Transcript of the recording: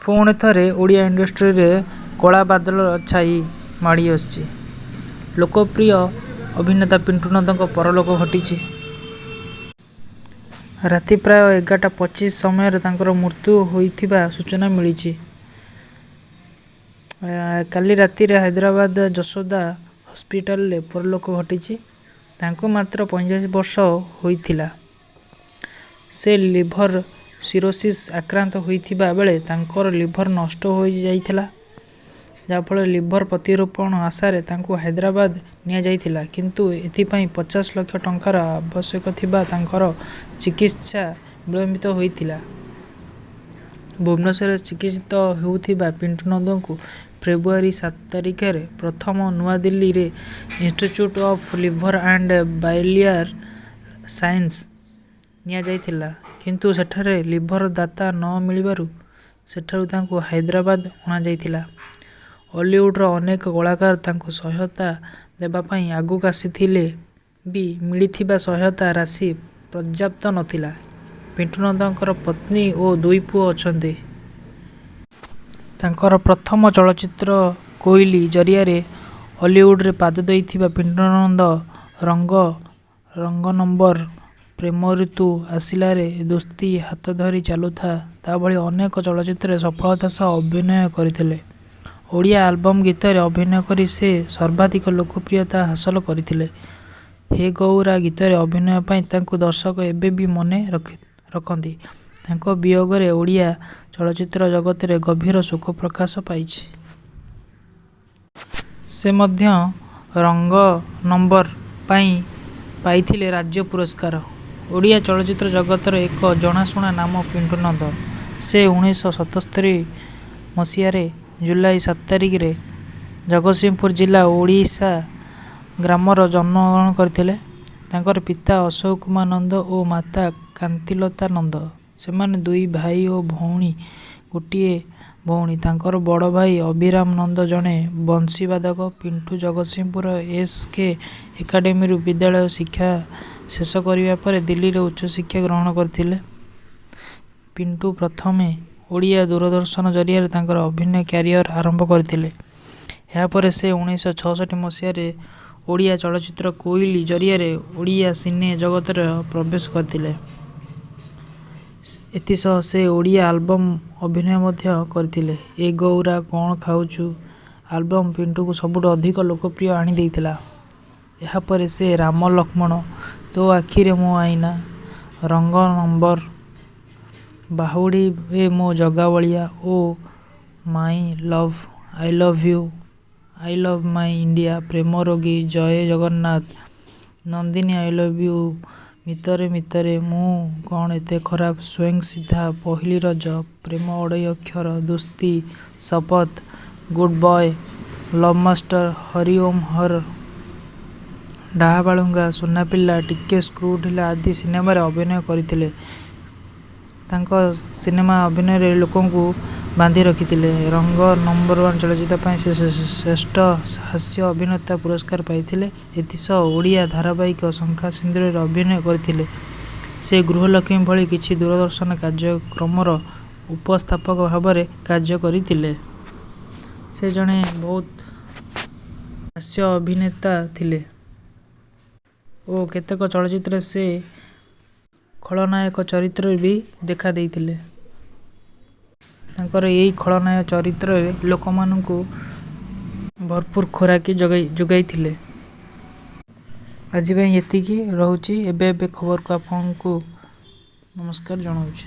ପୁଣି ଥରେ ଓଡ଼ିଆ ଇଣ୍ଡଷ୍ଟ୍ରିରେ କଳା ବାଦଲର ଛାଇ ମାଡ଼ିବସିଛି। ଲୋକପ୍ରିୟ ଅଭିନେତା ପିଣ୍ଟୁ ନନ୍ଦଙ୍କ ପରଲୋକ ଘଟିଛି। ରାତି ପ୍ରାୟ 11:25 ସମୟରେ ତାଙ୍କର ମୃତ୍ୟୁ ହୋଇଥିବା ସୂଚନା ମିଳିଛି। କାଲି ରାତିରେ ହାଇଦ୍ରାବାଦ ଯଶୋଦା ହସ୍ପିଟାଲରେ ପରଲୋକ ଘଟିଛି। ତାଙ୍କୁ ମାତ୍ର 45 ବର୍ଷ ହୋଇଥିଲା। ସେ ଲିଭର ସିରୋସିସ୍ ଆକ୍ରାନ୍ତ ହୋଇଥିବା ବେଳେ ତାଙ୍କର ଲିଭର ନଷ୍ଟ ହୋଇଯାଇଥିଲା। ଯାହାଫଳରେ ଲିଭର ପ୍ରତିରୋପଣ ଆଶାରେ ତାଙ୍କୁ ହାଇଦ୍ରାବାଦ ନିଆଯାଇଥିଲା। କିନ୍ତୁ ଏଥିପାଇଁ 50 ଲକ୍ଷ ଟଙ୍କାର ଆବଶ୍ୟକ ଥିବା ତାଙ୍କର ଚିକିତ୍ସା ବିଳମ୍ବିତ ହୋଇଥିଲା। ଭୁବନେଶ୍ୱରରେ ଚିକିତ୍ସିତ ହେଉଥିବା ପିଣ୍ଟୁ ନନ୍ଦଙ୍କୁ ଫେବୃଆରୀ 7 ତାରିଖରେ ପ୍ରଥମ ନୂଆଦିଲ୍ଲୀର institute of liver and biliary science ନିଆଯାଇଥିଲା। କିନ୍ତୁ ସେଠାରେ ଲିଭର ଦାତା ନ ମିଳିବାରୁ ସେଠାରୁ ତାଙ୍କୁ ହାଇଦ୍ରାବାଦ ଅଣାଯାଇଥିଲା। ଓଲିଉଡର ଅନେକ କଳାକାର ତାଙ୍କୁ ସହାୟତା ଦେବା ପାଇଁ ଆଗକୁ ଆସିଥିଲେ ବି ମିଳିଥିବା ସହାୟତା ରାଶି ପର୍ଯ୍ୟାପ୍ତ ନଥିଲା। ପିଣ୍ଟୁ ନନ୍ଦଙ୍କର ପତ୍ନୀ ଓ ଦୁଇ ପୁଅ ଅଛନ୍ତି। ତାଙ୍କର ପ୍ରଥମ ଚଳଚ୍ଚିତ୍ର କୋଇଲି ଜରିଆରେ ଓଲିଉଡରେ ପାଦ ଦେଇଥିବା ପିଣ୍ଟୁ ନନ୍ଦ ରଙ୍ଗ, ରଙ୍ଗ ନମ୍ବର, ପ୍ରେମ ଋତୁ ଆସିଲାରେ, ଦୋସ୍ତି, ହାତ ଧରି ଚାଲୁଥା ତା ଭଳି ଅନେକ ଚଳଚ୍ଚିତ୍ରରେ ସଫଳତା ସହ ଅଭିନୟ କରିଥିଲେ। ଓଡ଼ିଆ ଆଲବମ ଗୀତରେ ଅଭିନୟ କରି ସେ ସର୍ବାଧିକ ଲୋକପ୍ରିୟତା ହାସଲ କରିଥିଲେ। ହେ ଗଉରା ଗୀତରେ ଅଭିନୟ ପାଇଁ ତାଙ୍କୁ ଦର୍ଶକ ଏବେ ବି ମନେ ରଖନ୍ତି। ତାଙ୍କ ବିୟୋଗରେ ଓଡ଼ିଆ ଚଳଚ୍ଚିତ୍ର ଜଗତରେ ଗଭୀର ଶୋକ ପ୍ରକାଶ ପାଇଛି। ସେ ମଧ୍ୟ ରଙ୍ଗ ନମ୍ବର ପାଇଁ ପାଇଥିଲେ ରାଜ୍ୟ ପୁରସ୍କାର। ଓଡ଼ିଆ ଚଳଚ୍ଚିତ୍ର ଜଗତର ଏକ ଜଣାଶୁଣା ନାମ ପିଣ୍ଟୁ ନନ୍ଦ। ସେ 1977 ମସିହାରେ ଜୁଲାଇ 7 ତାରିଖରେ ଜଗତସିଂହପୁର ଜିଲ୍ଲା ଓଡ଼ିଶା ଗ୍ରାମରେ ଜନ୍ମଗ୍ରହଣ କରିଥିଲେ। ତାଙ୍କର ପିତା ଅଶୋକ କୁମାର ନନ୍ଦ ଓ ମାତା କାନ୍ତିଲତା ନନ୍ଦ। ସେମାନେ ଦୁଇ ଭାଇ ଓ ଗୋଟିଏ ଭଉଣୀ। ତାଙ୍କର ବଡ଼ ଭାଇ ଅଭିରାମ ନନ୍ଦ ଜଣେ ବଂଶୀ ବାଦକ। ପିଣ୍ଟୁ ଜଗତସିଂହପୁରର ଏସ କେ ଏକାଡେମୀରୁ ବିଦ୍ୟାଳୟ ଶିକ୍ଷା ଶେଷ କରିବା ପରେ ଦିଲ୍ଲୀରେ ଉଚ୍ଚଶିକ୍ଷା ଗ୍ରହଣ କରିଥିଲେ। ପିଣ୍ଟୁ ପ୍ରଥମେ ଓଡ଼ିଆ ଦୂରଦର୍ଶନ ଜରିଆରେ ତାଙ୍କର ଅଭିନୟ କ୍ୟାରିଅର ଆରମ୍ଭ କରିଥିଲେ। ଏହାପରେ ସେ 1966 ମସିହାରେ ଓଡ଼ିଆ ଚଳଚ୍ଚିତ୍ର କୋଇଲି ଜରିଆରେ ଓଡ଼ିଆ ସିନେ ଜଗତରେ ପ୍ରବେଶ କରିଥିଲେ। ଏଥିସହ ସେ ଓଡ଼ିଆ ଆଲବମ ଅଭିନୟ ମଧ୍ୟ କରିଥିଲେ। ଏ ଗଉରା କଣ ଖାଉଚୁ ଆଲବମ ପିଣ୍ଟୁଙ୍କୁ ସବୁଠୁ ଅଧିକ ଲୋକପ୍ରିୟ ଆଣିଦେଇଥିଲା। ଏହାପରେ ସେ ରାମ ଲକ୍ଷ୍ମଣ, ତୋ ଆଖିରେ ମୋ ଆଇନା, ରଙ୍ଗ ନମ୍ବର, ବାହୁଡ଼ିବେ ମୋ Jaga Balia, oh my love, I love you, I love my India, Prema Rogi, Jay Jagannath, Nandini I love you, ମିତରେ ମିତରେ, ମୁଁ କଣ ଏତେ ଖରାପ, ସ୍ୱୟଂ ସିଦ୍ଧା, Pahili Raja, Prema Adhai Akshar, Dosti, Shapath, good boy, love master, Hari Om Har, Daha Balunga, Sunapila, ଟିକେ screw ଢିଲା ଆଦି ସିନେମାରେ ଅଭିନୟ କରିଥିଲେ। ତାଙ୍କ ସିନେମା ଅଭିନୟରେ ଲୋକଙ୍କୁ ବାନ୍ଧି ରଖିଥିଲେ। ରଙ୍ଗ ନମ୍ବର ଚଳଚ୍ଚିତ୍ର ପାଇଁ ସେ ଶ୍ରେଷ୍ଠ ହାସ୍ୟ ଅଭିନେତା ପୁରସ୍କାର ପାଇଥିଲେ। ଏଥିସହ ଓଡ଼ିଆ ଧାରାବାହିକ ଶଙ୍ଖା ସିନ୍ଦୂରରେ ଅଭିନୟ କରିଥିଲେ। ସେ ଗୃହଲକ୍ଷ୍ମୀ ଭଳି କିଛି ଦୂରଦର୍ଶନ କାର୍ଯ୍ୟକ୍ରମର ଉପସ୍ଥାପକ ଭାବରେ କାର୍ଯ୍ୟ କରିଥିଲେ। ସେ ଜଣେ ବହୁତ ହାସ୍ୟ ଅଭିନେତା ଥିଲେ ଓ କେତେକ ଚଳଚ୍ଚିତ୍ରରେ ସେ ଖଳନାୟକ ଚରିତ୍ରରେ ବି ଦେଖାଦେଇଥିଲେ। ତାଙ୍କର ଏହି ଖଳନାୟକ ଚରିତ୍ରରେ ଲୋକମାନଙ୍କୁ ଭରପୁର ଖୋରାକି ଯୋଗାଇଥିଲେ। ଆଜି ପାଇଁ ଏତିକି ରହୁଛି। ଏବେ ଏବେ ଖବରକୁ ଆପଣଙ୍କୁ ନମସ୍କାର ଜଣାଉଛି।